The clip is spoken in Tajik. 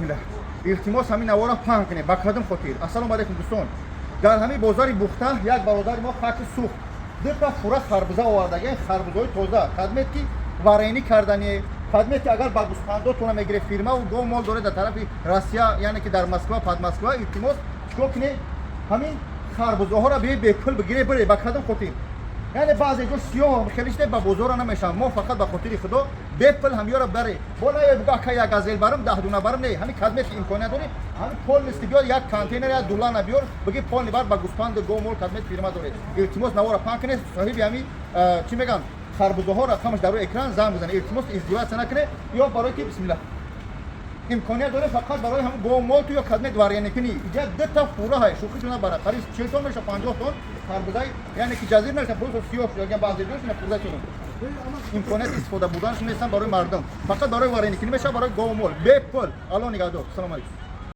Бисмилла, илтимос, ҳамин навора паҳн кунед. Ба кадом хотир? Ассалому алайкум, дӯстон. Дар ҳамин бозари Бухта як бародари мо хаки сӯхт, дута фура харбуза овардаген, харбузои тоза. Кадмет ки варенье кардани, кадмет ки агар ба гӯспандотона мегире, фирмаву гов мол доред дар тарафи Россия, яъне ки дар Москва, под Москва, илтимос, чикор кунед? Ҳамин харбузоҳоро бе бепул бигире, бире. Ба кадом хотир? Яъне баъзе ҷо сиёҳ хеле шуда, ба бозора намешаванд. Мо фақат ба хотири Худо бепул ҳамёро баре. Бо наё буга, ака, як газел барам, 10 дуна барам. Не, ҳамин кадмет ки имконият дорӣ, ҳамин полностью биёр, як контейнер, як дулана биёр, биги полный бар ба гӯспанду гов мол, кадмет фирма доред. Илтимос, навора паҳн кунед. Соҳиби ҳамин чӣ мегӯянд, харбузоҳо, рақамаш дар рӯи экран, занг бизанед. Илтимос, издеваться накунед. Ё барои ки, бисмиллах, имконият доред фақат барои ҳамн гов мол ту ё кадмет варенье кунӣ. Иҷа дута фура ҳай, шӯхи ту набара, қариб 40 тон меша, 50 тон харбузай, яъне ки ҷазир наша, просто сиёҳ шуд. Баъзе ҷош ина хурда шудам, имконияти истифода бурданаш нестан. Барои мардум фақат барои варенье кунӣ меша, барои гов мол, бепул. Алло нигаҳдор. Салому алайкум.